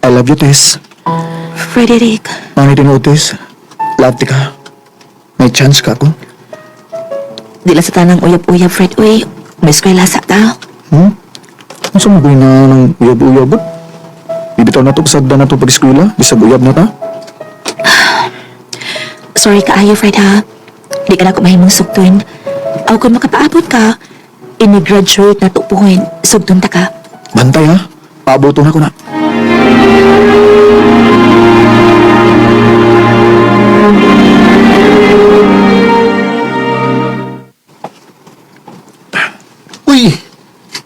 I love you, Tess. Frederick, Mangit tinuod, Tess. Love ti ka. May chance ka ako. di lang sa tanang uyab-uyab, Fred. Uy, may eskwela sa ta. Hmm? Ano sa mga na ng uyab-uyab? Bibitaw na to, pasagda na to pag-eskwela. Bisag uyab na ta. Sorry kaayo, Fred, ha? Di ka na ako mahimong sugtun. Aw, kung makapaabot ka, ini-graduate na to puhin. Sugtun ta ka. Bantay ha. Paaboto na ko na. Uy,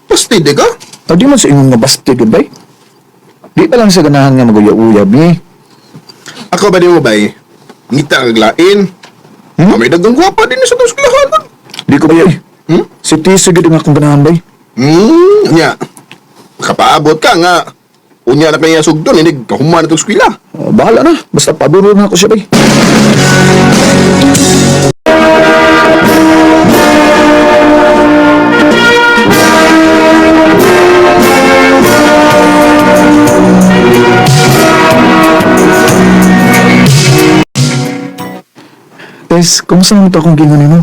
pastide ka? Ah, di man sa ingon nga basti, gud bay. Di pa lang sa ganahan nga maguyab-uyab ni. Ako ba di mo bay? Ngita kag lain. Hmm? May dagang gwapa din sa tong eskwelahan. Di ko bay. Hmm? Si Tess gud nga akong ganahan bay. Nya. Makapaabot ka nga. Unya na kaya sugdon, hindi kahuman na itong eskwela. Ah, bahala na. Basta paburo na ako siya bay. Tess, kumusta naman ito akong gingon nimo?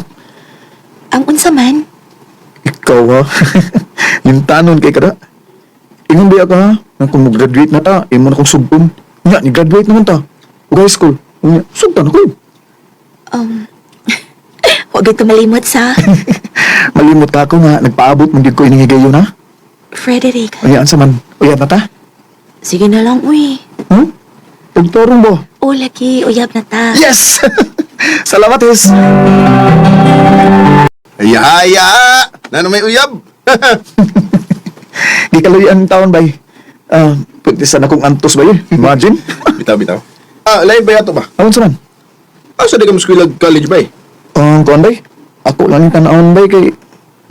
Ang unsa man, Ikaw ha? Lintanon kay kada. Ingon biya ka ha? Nga kung mag-graduate na ta, imo na kong sugpon. Nga, ni-graduate naman ta. Ug high school. Nga, sugtan ako. um, huwag ka malimot sa Malimot ka ako nga, nagpaabot man gyud ko ining higayon ha. Frederick. Uya, ansa man? Uyab na ta? Sige na lang, uy. Hmm? Pagtorong ba? O, lagi, uyab na ta. Yes! Salamat, Tess! Haya! Nano may uyab? Gikaluyan ang taon, bay. Ah, pwede sana kong antos ba yun? Imagine. Bitaw, bitaw. Ah, lain ba yato ba? Awan sa man? Ah, sa di ka mo eskwela college bay? Ang kuan bay? Ako lang yung tanawon bay kay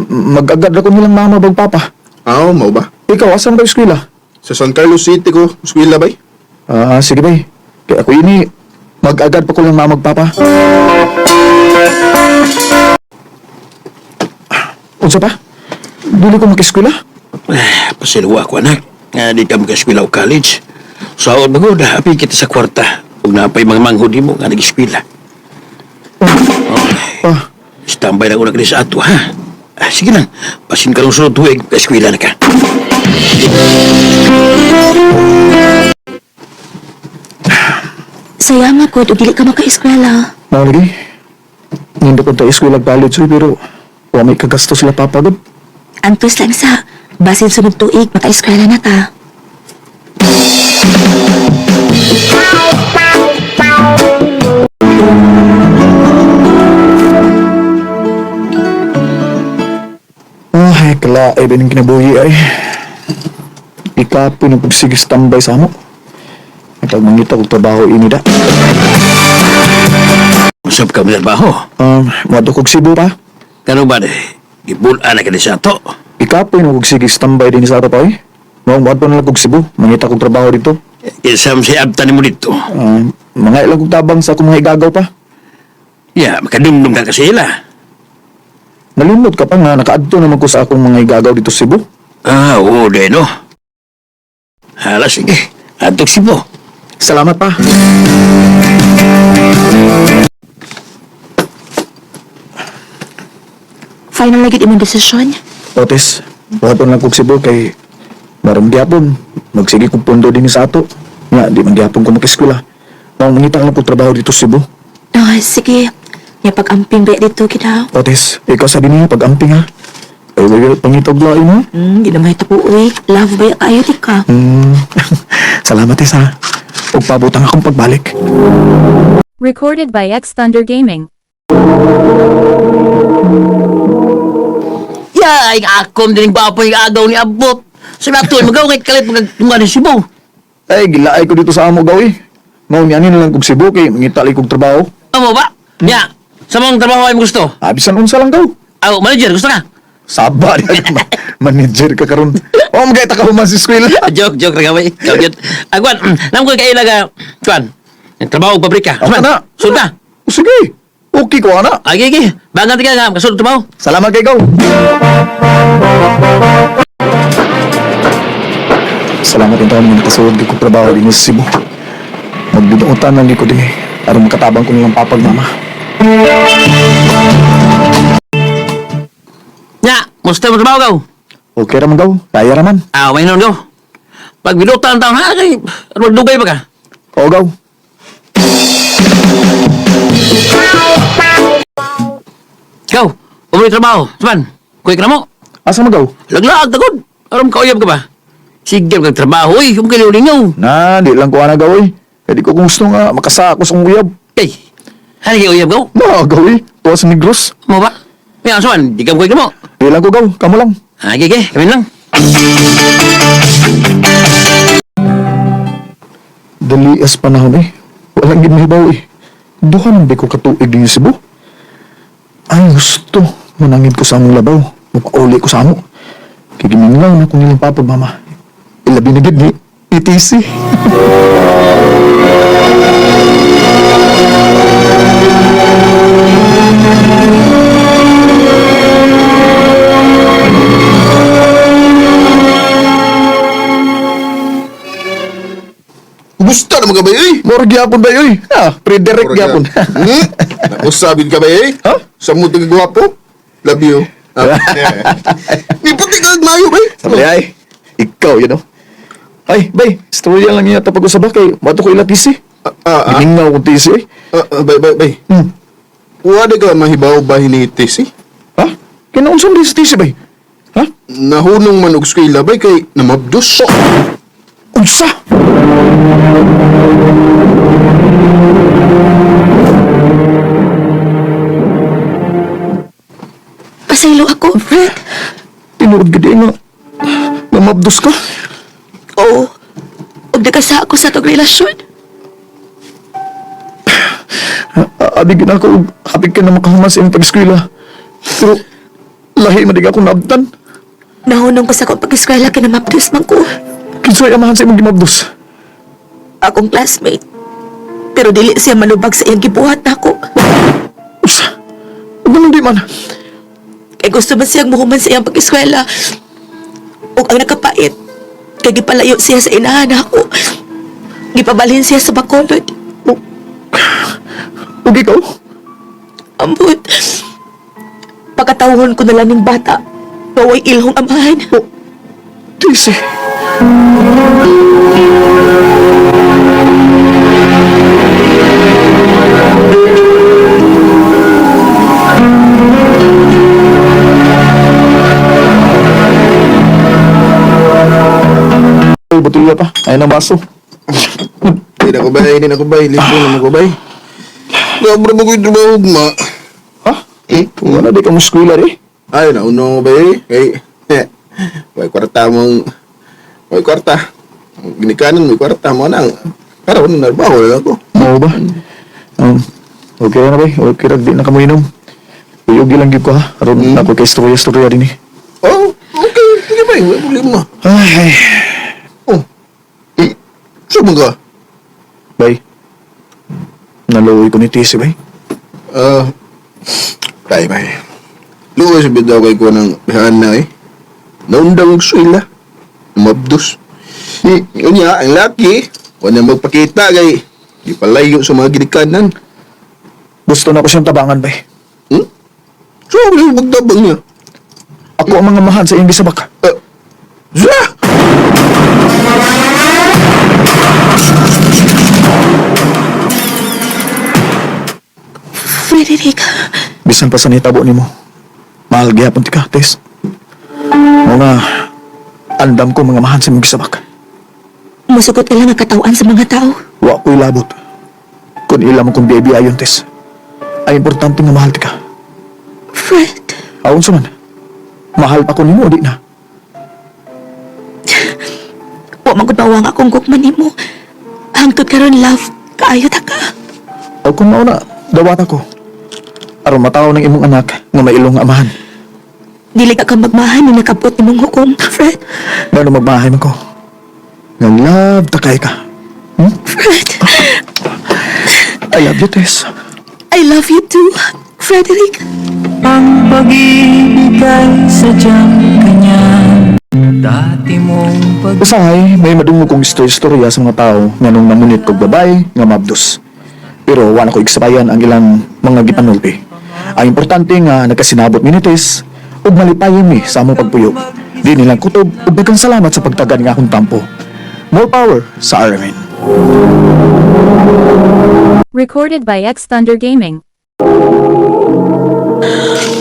mag-agad ako nilang mama bag papa. Ah, mau ba? Ikaw, asan ba yung eskwela? Sa San Carlos City ko, eskwela bay? Ah, sige bay. Kaya ako ini, mag-agad pa ko lang mama papa. Unsa pa? Dili ko makeskwela? Eh, Pasilwa ko anak. Nga di ka makaeskwela o college. Sa so, magod, happy kita sa kwarta. Ug napay mga manghod mo nga nag-eskwela. Oh, Ah, standby lang una ka sa ato, ha? Ah, sige lang, pasin ka lang sunod tuig, eskwela na ka. Saya nga ko, ug dili ka maka-eskwela. mao lagi. Nindo ko ta eskwela college oy, pero wa may kagasto sila papa gud. Antos lang sa, basin sunod tuig, maka-eskwela na ta. Ay, kala ay bining kinabuhi ay. Ikapoy ng pagsigis tambay sa amo. At mangita kog trabaho ini da. Usap ka mo trabaho. Moadto kog Cebu pa. Kano ba, gibulaan na ka di sa ato. Ikapoy na kog sige standby din sa ato pa eh. Mao moadto na lang kog Cebu, mangita kog trabaho dito. Kinsa man siya abtan mo dito. Mga ilang kog tabang sa akong mga igagaw pa. Ya, makadumdum ka kasi ila. Nalimot ka pa nga nakaadto naman ko sa akong mga igagaw dito sa Cebu. Ah, oo, de, no? Hala, sige. Adtok Cebu. Salamat pa. Final na gyud imong desisyon. Otis, moadto na lang kog Cebu kay marang gyapon magsige kog pundo din sa ato. Nga di man gyapon ko makeskwela. Mao mangita lang kog trabaho dito sa Cebu. Ah, sige. Nga pag-amping ba dito kita. Otis, ikaw sa dinhi pag-amping ha. Ay wala pangitog lain ha. Di na may tapo, uy. Love ba kayo di ka? Salamat Tess ha. Ug pabutang akong pagbalik. Recorded by X Thunder Gaming. Ya, ay akom din gwapo yung agaw ni Abot. Sa mga tuloy, magaw kay kalit mga ni Cebu. Ay, gilaay ko dito sa amo gawi. Mao ni ani na lang kog Cebu kay mangita lay kog trabaho. Amo ba? Ya, sa mga trabaho ay mo gusto. Ah, bisan unsa lang daw. Aw, manager, gusto ka? Saba di ka manager ka karon. Oh, magay ta ka human sa eskwela. Ah, joke, joke, ragaway. Joke, yun. Agwan, nam ko kay ilaga, kwan, yung trabaho, pabrika. Ako na. Sud na. Oh, sige. Okay ko ana. Agi, agi. Bangan ka nga, kasunod trabaho. Salamat kay gaw. Salamat din. taon nga nakasuod ko trabaho din sa Cebu. Magbinuotan lang ko din eh. Aron makatabang ko nilang papag mama. Nya, musta mo trabaho gaw? Okay ra man gaw, kaya ra man. Ah, may noon gaw. Pag binutan taon ha, kay ano dugay ba ka? Oo gaw. Gaw, umri trabaho. Saban, kuy ka na mo. Asa man gaw? Laglaag tagod. Aron kauyab ka ba? Sige kag trabaho oy, kung kaliw-lingaw. Na, di lang ko ana gaw eh. Kaya di ko kung gusto nga makasako sa kong uyab. Kay, hani kay uyab gaw? Na, gaw eh. Tuwa sa Negros. Mo ba? May asuan, di ka kuy ka mo. Di lang ko gaw, kamo lang. Ah, gige, kami lang. Dali as panahon eh. Walang ginahibaw eh. Duha nang di ko katuig din sa Cebu. Ay, gusto. Manangid ko sa among labaw. Mapauli ko sa amo. Kay gimingaw na kong nilang papa, mama. Ilabi na gid ni ETC. Gusto na mga bay, eh. Moro gyapon ba yoy? Ah, Frederick gyapon. Nausabin ka ba, eh? Ha? Sa mo gwapo? Love you. Ah, yeah. Ni puti ka mayo, bay. Sabi ay, ikaw yun oh. Ay, bay, storya lang niya tapag usab kay mato ko ila TC. Ah, ah, ah. Gimingaw kong TC eh. Ah, ah, bay, bay, bay. Wala ka mahibaw ba hinitis, eh? Ha? Kinaunsan din sa TC bay? Ha? Nahunong man og eskwela, bay, kay namabdos. Unsa? Pasaylo ako, Fred. Tinuod gid nga. Namabdos ka? Oo. Ug nagkasa ako sa atong relasyon. Abi gid ako og hapit ka na makahuman sa imong pag-eskwela. Pero lahi man dig ako naabtan. Nahunong ko sa akong pag-eskwela kay namabdos man ko. Kinsay amahan sa imong gimabdos? Akong classmate. Pero dili siya manubag sa iyang gibuhat nako. Unsa? Ug nganong di man? Kay gusto man siyang muhuman sa iyang pag-eskwela. Ug ang nakapait, kay gipalayo siya sa inahan nako. Gipabalhin siya sa Bacolod. Ug ikaw? Ambot. Pagkatawhon ko na lang ng bata. Baway ilhong amahan. TC. Ay, botella pa. Ayun ang baso. Hindi na ko, bay. Hindi na ko, bay. Libre naman ko, bay. Sobra mo ko'y trabaho, ma. Ha? Eh, wala di ka mo eskwela eh. Ay, nauna ko, bay. Kay, eh, may kwarta mong, may kwarta. Ginikanan, may kwarta mo nang. Karon, narbaho na ako. Mao ba? Okay na ba? Okay ra di na ka mo inom. Uyog lang gyud ko ha. Aron na ako kay istorya-istorya din eh. Oh, okay. Sige, bay. May problema. Ay, ay. Oh. Eh, saan ka? Bay. Naluoy ko ni TC, bay. Ah, bay, bay. Luwas sa bitaw kay ko ng bihaan na eh. Naundang og swela. Mabdos. Eh, unya, ang laki, wala magpakita kay di palayo sa mga ginikanan. Gusto na ko siyang tabangan, bay. Hmm? So, ano yung magtabang niya? Ako ang mga mahan sa iyong gisabak. Ah, Zah! Frederick, Bisan pa sa nitabo nimo. Mahal gihapon ti ka, Tess. Mao nga, andam ko mga mahan sa imong gisabak. musugot ka lang ang katawan sa mga tao. Wa ko'y labot. Kung ila mo kong biyabiya yun, Tess. Ay importante nga mahal ti ka. Fred, Aon sa man. Mahal pa ko nimo o di na. wa man gud bawang akong gugma nimo. Hangtod karon love, kaayo ta ka. O kung mao na, dawat ako. Aron mataw ng imong anak nga may ilong nga amahan. Dili ka ka magmahan ni nakabot nimong hukom, Fred. Ngano magmahay man ko. Nga love ta kay ka. Fred, I love you, Tess. I love you too, Frederick. Ang pag-ibig ay sadyang ganyan. Dati mo Usahay, may madungog kong istorya sa mga tao nga nung namunit kog babae nga mabdos. Pero wala ko igsabayan ang ilang mga gipanulti. Ang importante nga nagkasinabot mi ni Tess ug malipayon mi sa among pagpuyo. Di nilang kutob ug daghang salamat sa pagtagan nga akong tampo. More power sa RMN. Recorded by X Thunder Gaming.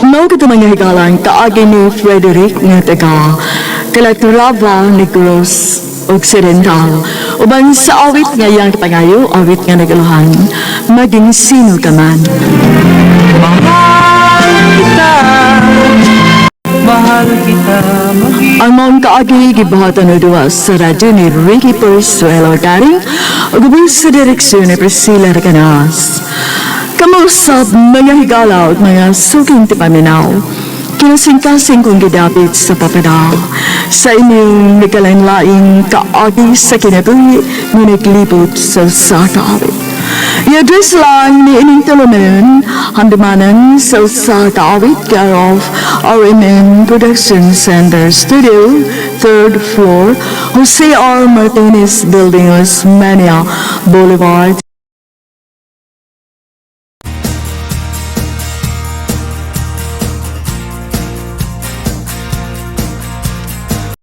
Mao kato mga higalang kaagi ni Frederick nga taga Calatrava, Negros Occidental. Uban sa awit nga iyang kapangayo, awit nga nagaluhan, maging sino ka man. Ang maong kaagi gibuhatan o duwa sa radyo ni Ricky Persuelo Garing ug uban sa direksyon ni Priscilla Recanas. Kamausap mga higala at mga suking tipaminaw. Kinasingkasing kong gidapit sa papadal sa inyong nagkalain-laing kaagi sa kinabuhi nga naglibot sa usa ka awit. I-address lang ni ining tulumanon, handumanan sa usa ka awit, care of RMN Production Center Studio, third floor, Jose R. Martinez Building, Osmeña Boulevard.